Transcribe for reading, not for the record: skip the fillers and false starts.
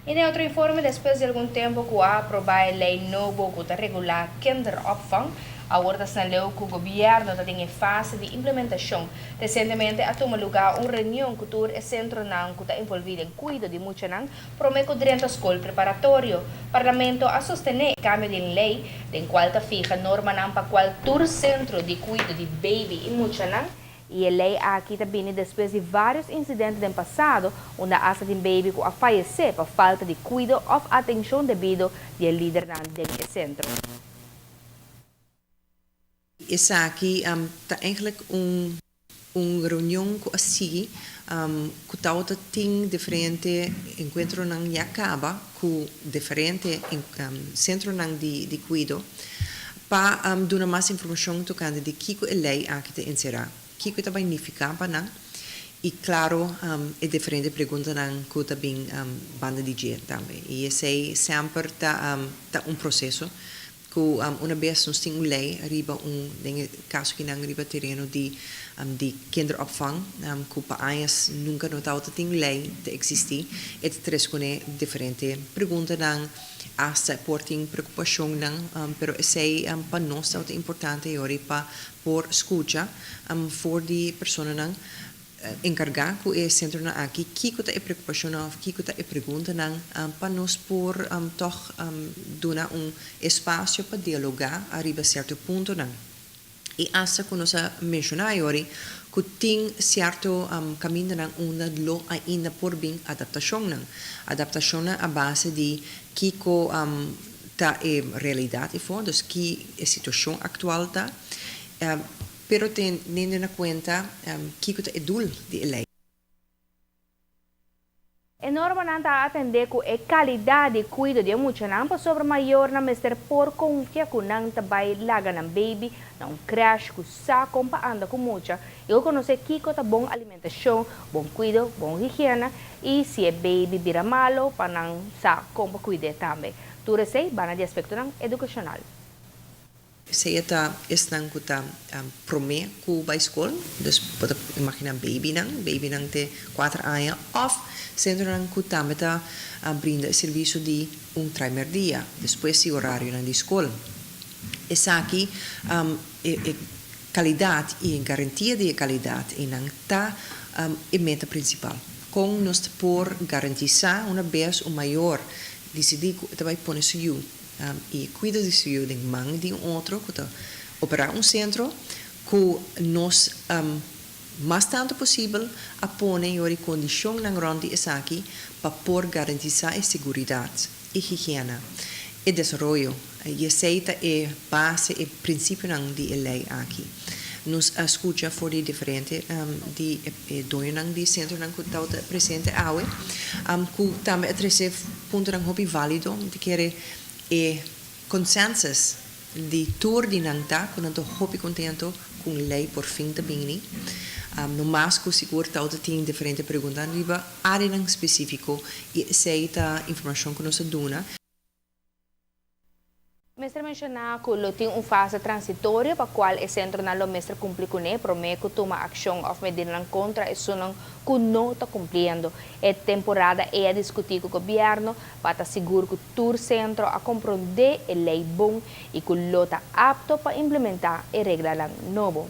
I den otro informe, despues di algun tempu ku a aprobá e lei nobo ku ta regulá kinderopvang, awor ta snaleu ku gobièrnu ta den e fase di implementashon. Resientemente a tuma lugá un reunion ku tur e sentronan ku ta envolví den kuido di muchanan promé ku drenta skol preparatorio. Parlamento a sostené e kambio den lei, den kual ta fiha normanan pa kual tur sentro di kuido di beibi i muchanan. I e lei aki ta bini despues di vários insidente den pasado unda asta tin beibi ku a fayesé pa falta di kuido òf atenshon debido di e lidernan den e sentro. Esaki ta eigenlijk un reunion ku a sigui ku tabata tin diferente enkuentronan ya kaba ku diferente sentronan di kuido pa duna mas informashon tokante di kiko e lei aki ta enserá, kiko e ta bai nifiká pa nan i klaro e diferente preguntanan ku ta bin banda di dje tambe. I esei semper ta un proseso Ku una bes nos tin un lei riba un, den e kaso kinan riba tereno di di kinderopvang, ku pa añas nunka no tabata tin lei ta eksistí, e ta tres kuné diferente preguntanan, asta por tin preokupashonnan, pero esei pa nos tabata importante yori pa por skucha for di personanan. Enkargá ku e sentronan aki kiko ta e preokupashonnan òf kiko ta e preguntanan pa nos por tòg duna un espasio pa dialogá ariba sierto puntonan. I asta ku nos a menshoná ayori ku tin sierto kamindanan unda lo ainda por bin adaptashonnan. Adaptashonnan a base di kiko ta e realidat efo, dus ki e situashon aktual ta. Pero teniendo na kuenta kiko ta e doel di e lei. E normanan ta atendé ku e kalidat di kuido di e muchanan pasobra mayornan mester por konfia ku nan ta bai laga nan beibi na un krèsh ku sa kon pa anda ku mucha i ku konosé kiko ta bon alimentashon, bon kuido, bon higiena i si e beibi bira malo pa nan sa kon pa kuid'é tambe. Tur esei banda di aspektonan edukashonal. Sea ta esnan ku ta promé ku bai skol, dus bo ta imaginá babynan, babynan te kuater aña, òf sentronan ku tambe ta brinda e servisio di un traimerdia despues di orarionan di skol. Esaki e kalidat i e garantia di e kalidat einan ta e meta prinsipal. Kon nos ta por garantisá una bes un mayor disidí ku e ta bai pone su yu I kuido di su yu den man di un otro ku ta operá un sentro ku nos mas tantu posibel a pone yori kondishonnan rònt di esaki pa por garantisá e seguridat, e higiena, e desaroyo. I esei ta e base, e prinsipionan di e lei aki. Nos a skucha for di diferente di e doñonan di sentronan ku tabata presente awe ku tambe a trese puntonan hopi válido. Mi ta kere e consensus di tur di nan ta ku nan ta hopi kontento ku un lei por fin ta bini. No mas ku sigur tabata tin diferente preguntanan riba áreanan spesífiko i esei ta informashon ku nos a duna. Mester menshoná ku lo tin un fase transitorio pa kual e sentronan lo mester kumpli kuné promé ku tuma akshon òf medidanan kontra esunnan ku no ta kumpliendo. E temporada ei a diskutí ku gobièrnu pa ta sigur ku tur sentro a komprondé e lei bon i ku lo ta apto pa implementá e reglanan nobo.